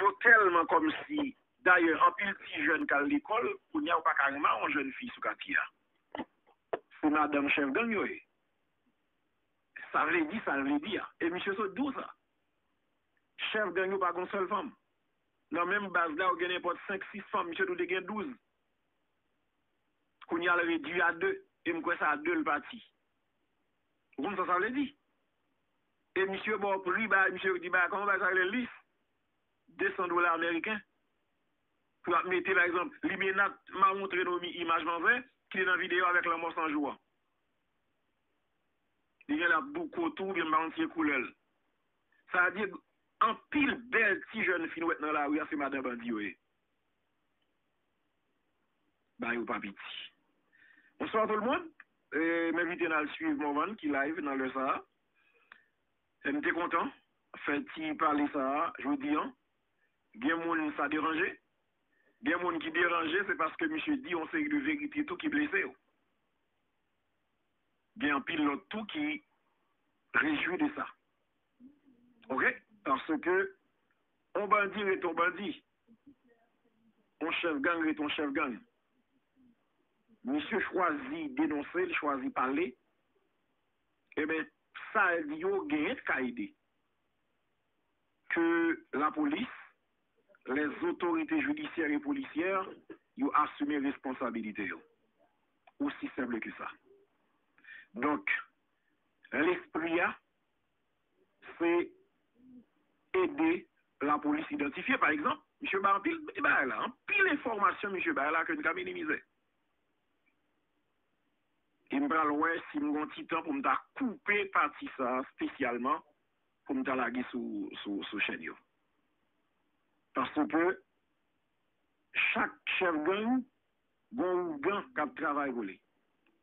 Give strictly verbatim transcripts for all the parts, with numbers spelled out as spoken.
Yo tèlman kòmsi, dayè, anpil ti jèn k al lekòl, kounye a ou pa ka renmen yon jèn fi sou katye a. Se madanm chèf gang yo ye. Sa vle di sa l vle di a. E misye sot di w sa. Chèf gang yo pa gon sèl fanm. Nan menm baz la, ou gen nenpòt senk, sis fanm, misye tou te gen douz. Kounye a l redui a de, e m kwè se a de l pati. Ou konn sa sa vle di? E misye ba w pri, ba, misye di, ba, kòman bagay sa rele, lis? De san dola ameriken. Pou ap mete, pa egzanp, Limena, m a montre nou mi-, imaj manzè ki te nan videyo avèk Lanmò San Jou an. Li gen l ap douko tou, oubyen m pa konn si e koulè l. Sa vle di, anpil bèl ti jèn fi nou wèt nan lari a, se madan bandi yo ye. Ba yo pa piti. Bonswa tout le monde. E, m envite n al swiv Morvan ki live nan lè sa a. E m te kontan fè ti pale sa a jodi an. Gen moun sa deranje. Gen moun ki deranje, se paske misye di yon seri de verite tou ki blese yo. Gen anpil lòt tou ki rejwi de sa. Oke? Paske yon bandi ret yon bandi. Yon chèf gang ret yon chèf gang. Misye chwazi denonse, li chwazi pale. Ebyen, sa l di yo genyen t ka ede. Ke lapolis, les autorités judiciaires et policières, yo asime responsabilite yo. Aussi simple que ça. Donk, lespri a, se ede lapolis idantifye. Pa egzanp, misye bay anpil bagay la, anpil enfòmasyon misye bay la ke n ka minimize. E m pral wè si m gon ti tan pou m ta koupe pati sa a espesyalman pou m ta lage sou, sou, sou chèn yo. Paske chak chèf gang gon ougan k ap travay pou li.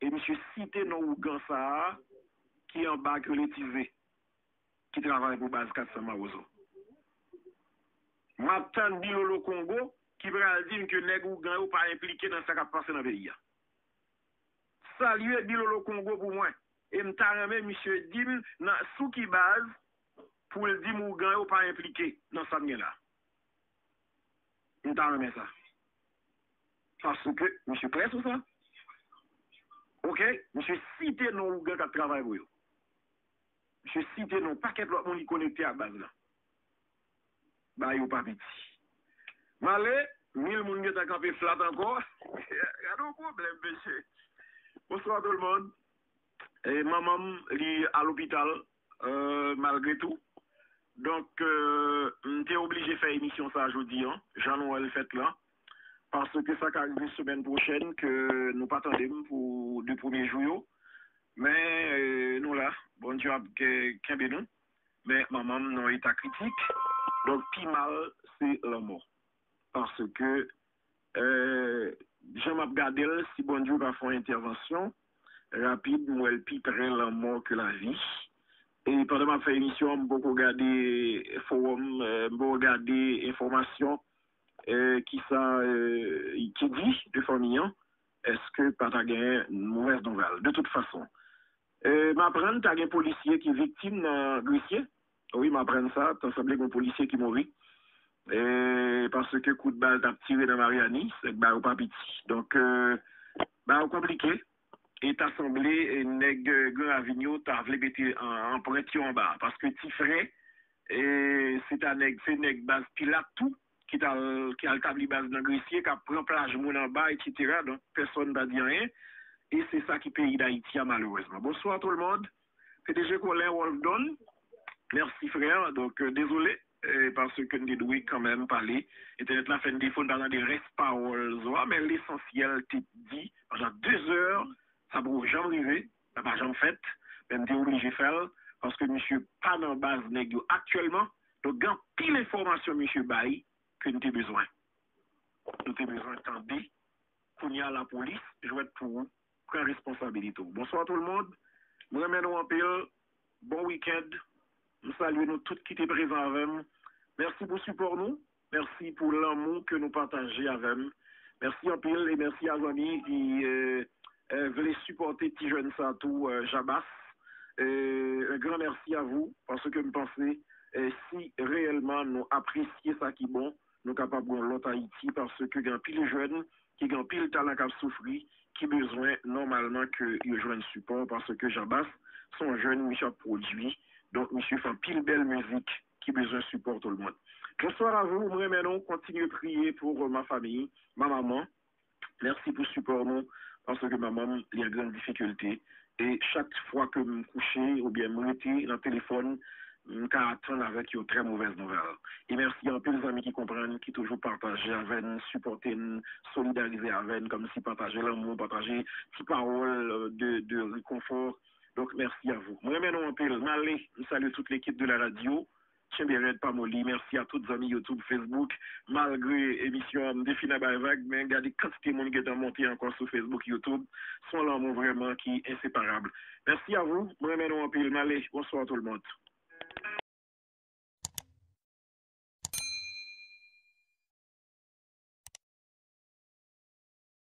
E misye site non ougan sa a ki anba ke letize, ki travay pou baz kat san Mawozo. M ap tann Bilolo Kongo ki pral di m ke nèg ougan yo pa enplike nan sa k ap pase nan peyi a. Salye Bilolo Kongo pou mwen. E m ta renmen misye di m nan sou ki baz pou l di m ougan yo pa enplike nan sa m gen la. M ta renmen sa. Paske misye klè sou sa. Oke, misye site non ougan k ap travay pou yo. Misye site non pakèt lòt moun ki konekte ak baz la. Ba yo pa piti. M ale, mil moun gentan kanpe flat ankò. Gade yon pwoblèm, mesye. Bonswa tout le monde. E manman m, li alopital, euh, malgre tou. Donk, euh, m te oblije fè emisyon sa a jodi an, jan nou wè l fèt la. Paske sa ka rive semèn pwochèn ke nou pa tande m pou de premye jou yo. Men, euh, nou la, Bondye ap ke-, kenbe nou. Men manman m nan eta kritik. Donk, pi mal, se lanmò. Paske, euh, jan m ap gade l, si Bondye pa fè yon entèvansyon rapid, m wè l pi pre lanmò ke lavi. E pandan m ap fè emisyon an, m poko gade fowòm, euh, m poko gade enfòmasyon, euh, ki sa, euh, ki di de fanmi an, èske pa ta gen movèz nouvèl. De tout fason, euh, m aprann ta gen polisye ki viktim nan Gresye. Wi, m aprann sa, ta sanble gen yon polisye ki mouri. E, paske kout bal t ap tire nan Maryani, nèg ba yo pa piti. Donk, euh, ba yo konplike. E ta sanble, e, nèg, euh, Gran Ravin yo ta vle mete an, anprent yo anba. Paske ti frè, e, se ta nèg, se nèg baz Pilat tou, ki t al, ki al tabli baz nan Gresye, k ap pran plaj moun anba, etsetera. Donk, pèsonn pa di anyen. E se sa ki peyi Dayiti a, malerezman. Bonswa tout le monde. P D G Colin Walldon, mèsi frè. Donk, euh, dezole, euh, paske n te dwe kanmenm pale. Entènèt la fè n defo, n pa tande rès pawòl zo a, men lesansyèl te di pandan de zè, sa poko janm rive, sa pa janm fèt, men m te oblije fè l, paske misye pa nan baz nèg yo aktyèlman. Donk, gen anpil enfòmasyon misye bay ke n te bezwen. Nou te bezwen tande. Kounye a lapolis jwèt pou ou, pran responsabilite w. Bonswa tout le monde. M renmen nou anpil. Bon weekend. M salye nou tout ki te prezan avè m. Mèsi pou sipò nou. Mèsi pou lanmou ke nou pataje avè m. Mèsi anpil e mèsi a zanmi ki, euh, euh, vle sipòte ti jèn sa tou, euh, Jabas. Euh, un grand merci à vous, paske m panse E si reyèlman nou apresye sa ki bon, nou kapab gen yon lòt Ayiti, paske gen anpil jèn ki gen anpil talan k ap soufri, ki bezwen nòmalman ke yo jwenn sipò, paske Jean Bass se yon jèn, misye ap pwodui, donk misye fè anpil bèl mizik ki bezwen sipò tout le monde. Bonsoir à vous, mwen renmen nou, kontinye priye pou ma famiy, ma maman. Mèsi pou sipò nou, paske manman m li an grann difikilte. E chak fwa ke m kouche oubyen m rete nan telefòn, m ka atann avèk yon trè movèz nouvèl. E mèsi anpil zanmi ki konprann, ki toujou pataje avè n, sipòte n, solidarize avè n, kòmsi pataje lanmou, pataje ti pawòl de, de rekonfò. Donk, mèsi a vou. Mwen renmen nou anpil. M ale, m salye tout lekip de la radyo. Tyenbe rèd, pa moli. Mèsi a tout zanmi YouTube, Facebook. Malgre emisyon an, m te fin ap bay vag, men gade kantite moun gentan monte ankò sou Facebook, YouTube. Se yon lanmou vrèman ki enseparab. Mèsi a vou. Mwen renmen nou anpil. M ale. Bonswa tout le monde.